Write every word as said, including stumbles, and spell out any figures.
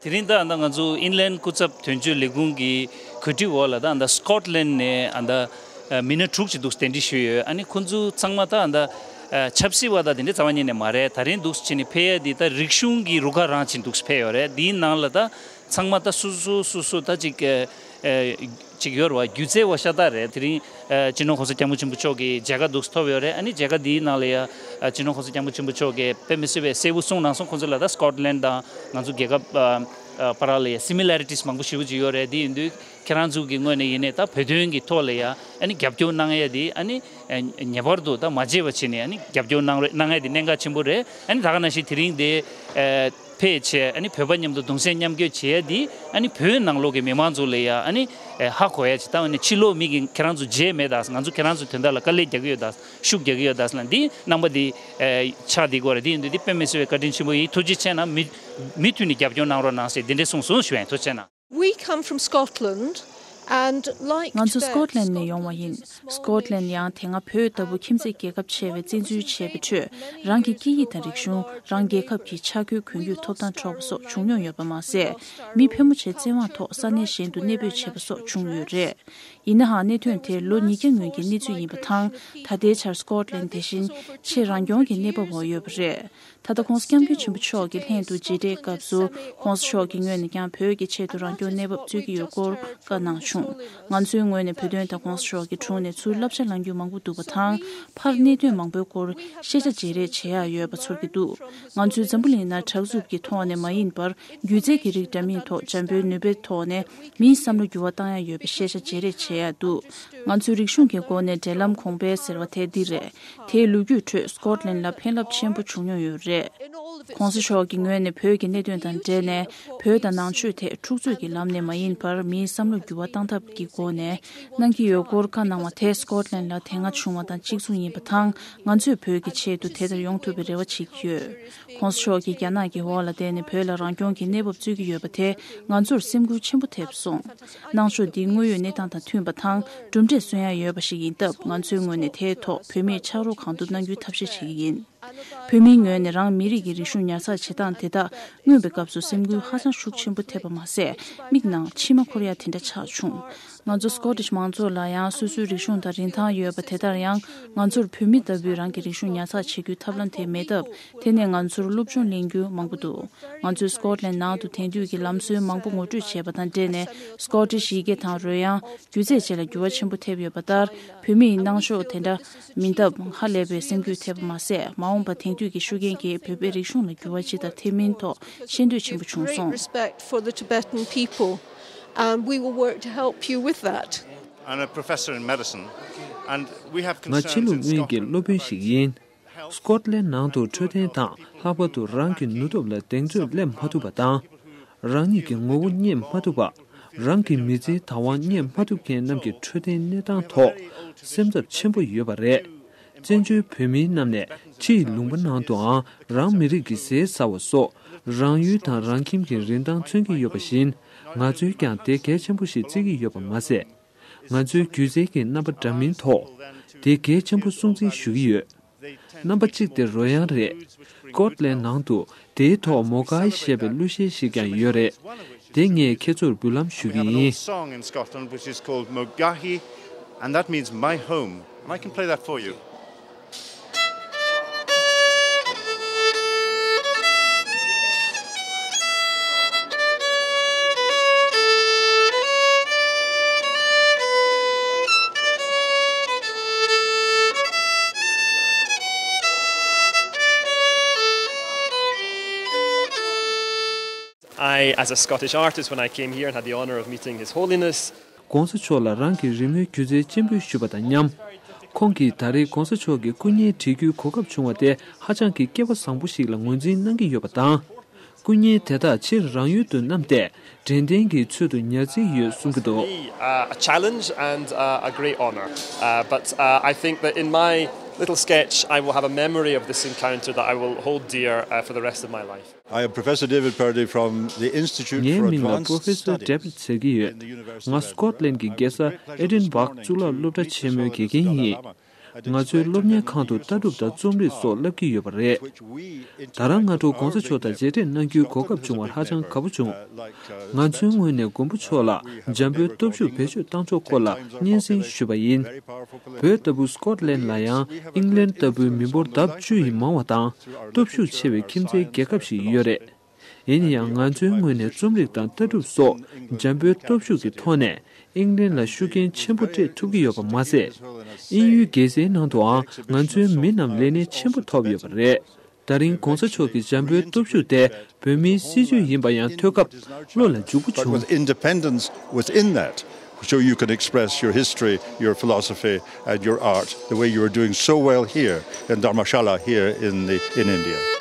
དེ་རིང་ད་ཨ་ད་ང་ཚོ་ཨིན་ལན་སྐུ་ཚབ་དོན་གཅོད་ལས་ཁུངས་ཀྱི་གོ་སྒྲིག་འོག་ལ་ད་ཨ་ད་སི་ཀོཊ་ལན་ནས་ཨ་ད་མི་སྣ་དྲུག་ཅིག་འདུག་གདན་འདྲེན་ཞུས་ཡོད། ཨ་ནི་ཁོང་ཚོ་ཚང་མ་ད་ཨ་ད་ཆབ་སྲིད་པ་ད་དེ་འདྲའི་རྩ་བ་ཉིད་ནས་མ་རེད། ད་རིང་འདུག་ཕྱིན་ནས་ཕེབས་ཡ་དེ་ད་རིག་གཞུང་གི་རུ་ཁག་རང་ཅིག་འདུག་ཕེབས་ཡོད་རེད། དེའི་ནང་ལ་ད་ཚང་མ་ད་སོ་སོ་སོ་སོ་ད་ཅིག་ཅིག་ཡོད་རེད་བ། སྒྱུ་རྩལ་བ་ཤ་སྟག་རེད། དེ་རིང་སྤྱི་ནོར་༸གོང་ས་༸སྐྱབས་མགོན་ཆེན་པོ་མཆོག་གི་མཇལ་ཁ་འདུག་ཐོབ་ཡོད་རེད། ཨ་ནི་མཇལ་ཁ་དེའི་ནང་ལ་ཡ་སྤྱི་ནོར་༸གོང་ས་༸སྐྱབས་མགོན་ཆེན་པོ་མཆོག་གིས་དཔེ་མི་སྲིད་པའི་གསལ་པོ་གསུངས་གནང་སོང་། ཁོང་ཚོ་ལ་ད་སི་ཀོཊ་ལན་དང་ང་ཚོ་རྒྱལ་ཁབ་བར་ལ་ཡ་སི་མི་ལ་རི་ཊིས་མང་པོ་ཞེ་པོ་ཅིག་ཡོད་རེད། དེ་ཡིན་དུས་ཁྱེད་རང་ཚོ་གི་ངོས་ནས་ཡིན་ནའི་ད་བོད་དོན་གྱི་ཐོག་ལ་ཡ་ཨ་ནི་རྒྱབ་སྐྱོར་གནང་ཡ་དེ་ཨ་ནི་ངེས་པར་དུ་ད་མ་བརྗེད་པ་བྱས་ནས་ཨ་ནི་རྒྱབ་སྐྱོར་གནང་རེ་གནང་ཡ་དེ་གནད་འགག་ཆེན་པོ་རེད། ཨ་ནི་ད་ག་ནང་བཞིན་དེ་རིང་དེ་ཕེབས་བྱས་ཨ་ནི་བོད་པ་མཉམ་དུ་གདུང་སེམས་མཉམ་སྐྱེད་བྱེད་ཡ་དེ་ཨ་ནི་བོད་ནང་ལོགས་ཀྱི་མི་མང་ཚོ་ལ་ཡ་ཨ་ནི་ཧ་གོ་ཡ་ཅིག་ད་ཨ་ནི་ཕྱི་ལོགས་མི་གིས་ཁྱེད་རང་ཚོ་བརྗེད་མེད་ད། ང་ཚོ་ཁྱེད་རང་ཚོ་དོན་དག་ལ་དཀའ་ལས་རྒྱག་གི་ཡོད་ད། ཤུགས་རྒྱག་གི་ཡོད་ད་ཟེར་ལ་འདི་རྣམ་པ་འདི་ཨེ་ཆགས་འདི་གོ་རེད། འདི་ཡིན་དུས་འདི་དཔེ་མི་སྲིད་པའི་བཀའ་དྲིན་ཆེན་པོ་ཡིན། ཐུགས་རྗེ་ཆེ་གནང་། མུ་མུ་མཐུད་ནས་རྒྱབ་སྐྱོར་གནང་རོགས་གནང་ཟེར་འདི་འདྲས་གསུངས་སོང་ཞུ་ཡ་ཡིན། ཐུགས་རྗེ་ཆེ་གནང་། We come from Scotland and like ང་ཚོ་Tibet, སི་ཀོཊ་ལན་ནས་ཡོང་བ་ཡིན། སི་ཀོཊ་ལན་ཡང་དེ་སྔ་བོད་ལྟ་བུ་ཁྱིམ་མཚེས་རྒྱལ་ཁབ་ཆེ་བའི་བཙན་འཛུལ་བྱས་པའི་ཁྲོད་རང་གི་སྐད་ཡིག་དང་རིག་གཞུང་། རང་རྒྱལ་ཁབ་ཀྱི་ཆ་བགོས་གོན་རྒྱུའི་ཐོབ་ཐང་འཕྲོག་པ་སོགས་བྱུང་མྱོང་ཡོད་པ་མ་ཟད། མི་ཕལ་མོ་ཆེ་བཙན་དབང་ཐོག་ས་གནས་གཞན་དུ་གནས་སྤོས་བྱས་པ་སོགས་བྱུང་ཡོད་རེད། ཡིན་ནའང་གནད་དོན་དེ་ལོ་ཉིས་བརྒྱ་སྔོན་གྱི་གནས་ཚུལ་ཡིན་པ་དང་། ད་ལྟའི་ཆར་སི་ཀོཊ་ལན་དེ་བཞིན་ཆེས་རང་སྐྱོང་གི་གནས་བབ་འོག་ཡོད་པ་རེད། ད་ལྟ་༸གོང་ས་༸སྐྱབས་མགོན་ཆེན་པོ་མཆོག་གི་ལྷན་དུ་མཇལ་འཕྲད་སྐབས་སུ་༸གོང་ས་མཆོག་གི་ངོས་ནས་ཀྱང་བོད་ཀྱི་ཆེད་དུ་རང་སྐྱོང་གནས་བབ་རྩོད་ཀྱི་ཡོད་སྐོར་བཀའ་གནང་བྱུང་། ང་ཚོའི་ངོས་ནས་བོད་དོན་དང་༸གོང་ས་མཆོག་གི་དྲུང་ནས་ཚུར་བསླབ་བྱ་བླང་རྒྱུ་མང་པོ་འདུག་པ་དང་། ཕར་གནད་དོན་མང་པོའི་སྐོར་ཤེས་བྱ་བརྗེ་རེས་བྱེད་ཡག་ཡོད་པ་ཚོར་གྱི་འདུག་ང་ཚོས་འཛམ་བུ་གླིང་ནང་དྲག་རྩུབ་ཀྱི་ཐོག་ནས་མ་ཡིན་པར། སྒྱུ་རྩལ་གྱི་རིགས་འདྲ་མིན་ཐོག་འཇམ་པོའི་ནུས་པའི་ཐོག་ནས་མིའི་བསམ་བློ་འགྱུར་བ་བཏང་ཡ་ཡོད་པའི་ཤེས་བྱ་བརྗེ་རེས་བྱེད་ཡ་འདུག་ང་ཚོའི་རིག་གཞུང་གི་སྒོ་ནས་འབྲེལ་ལམ་གོང་འཕེལ་ཟེར་བ་དེ་འདི་རེད། དེའི་ལོ་རྒྱུས་ཁྲོད་སི་ཀོཊ་ལན་ལ་ཕན་རླབས་ཆེན་པོ་བྱུང་མྱོང་ཡོད་རེད། ༸གོང་ས་མཆོག་གི་ངོས་ནས་བོད་ཀྱི་གནད་དོན་དང་འབྲེལ་ནས་བོད་དང་ནང་ཆོས་ཐད་འཁྲུག་རྩོད་ཀྱི་ལམ་ནས་མ་ཡིན་པར་མིའི་བསམ་བློ་འགྱུར་བ་བཏང་ཐབས་ཀྱི་སྒོ་ནས་གནང་གི་ཡོད་སྐོར་བཀའ་གནང་བ་དེ་སི་ཀོཊ་ལན་ལ་དེ་སྔ་བྱུང་བ་དང་གཅིག་མཚུངས་ཡིན་པ་དང་། ང་ཚོས་བོད་ཀྱི་ཆེད་དུ་དེ་ལྟར་ཡོང་ཐུབ་པའི་རེ་བ་བྱེད་ཀྱི་ཡོད། ༸གོང་ས་མཆོག་གིས་རྒྱ་ནག་གི་འོག་ལ་བསྡད་ནས་བོད་ལ་རང་སྐྱོང་གི་གནས་བབ་རྩོད་ཀྱི་ཡོད་པ་དེ་ང་ཚོར་སེམས་འགུལ་ཆེན་པོ་ཐེབས་སོང་། གནང་ཕྱོགས་འདི་དངོས་ཡོད་གནས་སྟངས་དང་མཐུན་པ་དང་གྲུབ་འབྲས་སོན་ཡ་ཡོད་པ་ཞིག་ཡིན་སྟབས། ང་ཚོའི་ངོས་ནས་དེའི་ཐོག་བོད་མིར་ཕྱག་རོགས་གང་ཐུབ་གནང་རྒྱུའི་ཐབས་ཤེས་བྱེད་ཀྱི་ཡིན། བོད་མིའི་ངོས་ནས་རང་མི་རིགས་ཀྱི་རིག་གཞུང་ཉར་ཚགས་བྱེད་སྟངས་དེ་དག་མངོན་པའི་སྐབས་སུ་སེམས་འགུལ་ཧ་ཅང་ཤུགས་ཆེན་པོ་ཐེབས་པ་མ་ཟད། མིག་ནང་མཆི་མ་འཁོར་ཡ་དེ་འདྲ་ཆགས་བྱུང་། ང་ཚོ་སི་ཀོ་ཊིཤ་མང་ཚོགས་ལ་ཡང་སོ་སོའི་རིག་གཞུང་དང་རིན་ཐང་ཡོད་པ་དེ་ལྟར་ཡང་། ང་ཚོར་བོད་མི་ལྟ་བུའི་རང་གི་རིག་གཞུང་ཉར་ཚགས་བྱེད་རྒྱུའི་ཐབས་ལམ་དེ་མེད་སྟབས། དེ་ནས་ང་ཚོར་སློབ་སྦྱོང་ལེན་རྒྱུ་མང་པོ་འདུག་ང་ཚོས་སི་ཀོ་ཊི་ལན་ནང་དུ་དེང་དུས་ཀྱི་ལམ་སྲོལ་མང་པོ་ངོ་སྤྲོད་བྱས་པ་དང་འབྲེལ་ནས། སི་ཀོ་ཊིཤ་ཡི་གེ་དང་རོལ་དབྱངས། སྒྱུ་རྩལ་བཅས་ལ་འགྱུར་བ་ཆེན་པོ་ཐེབས་ཡོད་པ་ལྟར། བོད་མིའི་གནང་ཕྱོགས་དེ་འདྲ་མིན་སྟབས། ཧ་ལས་པའི་སེམས་འགུལ་ཐེབས་པ་མ་ཟད། མ་འོངས་པར་དེང་དུས་ཀྱི་ཤུགས་རྐྱེན་གྱིས་བོད་པའི་རིག་གཞུང་ལ་འགྱུར་བ་ཇི་ལྟར་ཐེབས་མིན་ཐོག་ཤེས་འདོད་ཆེན་པོ་བྱུང་སོང་། Respect for the Tibetan people, and we will work to help you with that. I'm a professor in medicine, and we have ང་ཕྱི་ལུགས་དངོས་ཀྱི་སློབ་དཔོན་ཞིག་ཡིན། སི་ཀོ་ཊི་ལན་ནང་དུ་འཕྲོད་བསྟེན་དང་། ལྷག་པར་དུ་རང་གི་ནུས་སྟོབས་ལ་གདེང་ཚོད་སླེབས་མ་ཐུབ་པ་དང་། རང་ཉིད་ཀྱི་ངོ་བོ་རྙེད་མ་ཐུབ་པ། རང་གི་མི་ཚེའི་བདག་དབང་རྙེད་མ་ཐུབ་མཁན་རྣམས་ཀྱི་འཕྲོད་བསྟེན་གནས་སྟངས་ཐོག་སེམས་འཚབ་ཆེན་པོ་ཡོད་པ་རེད། བཙན་བྱོལ་བོད་མིའི་རྣམས་ནས་ཕྱིའི་ལུང་པ་ནང་དུའང་རང་མི་རིགས་ཀྱི་ཟས་ཟ་བ་སོགས། རང་ཡུལ་དང་རང་ཁྱིམ་གྱི་རིན་ཐང་མཚོན་གྱི་ཡོད་པ་བཞིན། ང་ཚོས་ཀྱང་དེ་གལ་ཆེན་པོ་ཞིག་བརྩི་གི་ཡོད་པ་མ་ཟད། ང་ཚོའི་སྒྱུ་རྩལ་གྱི་རྣམ་པ་འདྲ་མིན་ཐོག་དེ་གལ་ཆེན་པོ་སྲུང་བརྩི་ཞུ་གི་ཡོད། རྣམ་པ་གཅིག་དེ་རོལ་དབྱངས་རེད། སི་ཀོ་ཊི་ལན་ནང་དུ་དེའི་ཐོག་མོ་གྷ་ཧི་ཞེས་པའི་གླུ་གཞས་ཤིག་ཀྱང་ཡོད་རེད། དེ་ངས་ཁྱེད་ཚོར་འབུལ་ལམ་ཞུ་གི་ཡིན། We have an old song in Scotland which is called Mogahi, and that means my home. And I can play that for you. I, as a Scottish artist, when I came here and had the honour of meeting His Holiness, ༸གོང་ས་མཆོག་ལ་རང་གི་རི་མོའི་སྒྱུ་རྩལ་སྤྱན་འབུལ་ཞུས་པ་དང་མཉམ། ཁོང་གིས་ད་རེས་༸གོང་ས་མཆོག་གི་སྐུ་བརྙན་བྲིས་རྒྱུའི་གོ་སྐབས་བྱུང་བ་དེ་ཧ་ཅང་གི་སྐལ་བ་བཟང་པོ་ཞིག་ལ་ངོས་འཛིན་གནང་གི་ཡོད་པ་དང་། སྐུ་བརྙན་དེ་དག་ཕྱིར་རང་ཡུལ་དུ་བསྣམས་ཏེ། དྲན་རྟེན་གྱི་ཚུལ་དུ་ཉར་རྩིས་ཡོད་གསུང་གི་འདུག For me, uh, a challenge and, uh, a great honour. Uh, but, uh, I think that in my little sketch, I will have a memory of this encounter that I will hold dear, uh, for the rest of my life. I am Professor David Purdy from the Institute ངའི་for མིང་ལ་Advanced པོ་རོ་ཕེ་སར་Studies ཌེ་བིད་ཟེར་གྱི་ཡོད། in the University of Edinburgh. ང་སི་ཀོ་ཊི་ལན་གྱི་རྒྱལ་ས་ཨེ་ཌིན་བྷག་གཙུག་ལག་སློབ་གྲྭ་ཆེན་མོའི་དགེ་རྒན་ཡིན། ང་ཚོའི་སློབ་གཉེར་ཁང་དུ་ལྟ་གྲུབ་དང་རྩོམ་རིག་སོགས་བསླབ་ཀྱི་ཡོད་པ་རེད། ད་རང་སྔ་དྲོ་༸གོང་ས་མཆོག་དང་མཇལ་འཕྲད་གནང་རྒྱུའི་གོ་སྐབས་བྱུང་བར་ཧ་ཅང་དགའ་པོ་བྱུང་། ང་ཚོའི་ངོས་ནས་མགོན་པོ་མཆོག་ལ་འཇམ་པོའི་སྟོབས་ཤུགས་བེད་སྤྱོད་བཏང་ཕྱོགས་སྐོར་ལ་སྙན་སེང་ཞུས་པ་ཡིན། བོད་ལྟ་བུ་སི་ཀོཊ་ལན་ལ་ཡང་ཨིང་ལན་ལྟ་བུའི་མི་འབོར་ལྡབ་བཅུ་ཡིས་མང་བ་དང་སྟོབས་ཤུགས་ཆེ་བའི་ཁྱིམ་མཚེས་རྒྱལ་ཁབ་ཞིག་ཡོད་རེད། ཡིན་ཡང་ང་ཚོའི་ངོས་ནས་རྩོམ་རིག་དང་ལྟ་གྲུབ་སོགས་འཇམ་པོའི་སྟོབས་ཤུགས་ཀྱི་ཐོག་ནས་ཨིང་ལན་ལ་ཤུགས་རྐྱེན་ཆེན་པོ་སྤྲད་ཐུབ་ཀྱི་ཡོད་པ་མ་ཟད། དབྱིན་ཡུལ་རྒྱལ་སའི་ནང་དུའང་ང་ཚོའི་མི་རྣམས་ལས་གནས་ཆེན་པོ་ཐོབ་ཡོད་པ་རེད། ད་རིང་༸གོང་ས་མཆོག་གི་འཇམ་པོའི་སྟོབས་ཤུགས་དེ་བོད་མིའི་སྲིད་ཇུས་ཡིན་པ་ཡང་ཐོས་སྐབས་བློ་ལ་འཇུག་པོ་But བྱུང་། With independence within that, so you can express your history, your philosophy, and your art the way you are doing so well here in Dharamshala, here in, the, in India.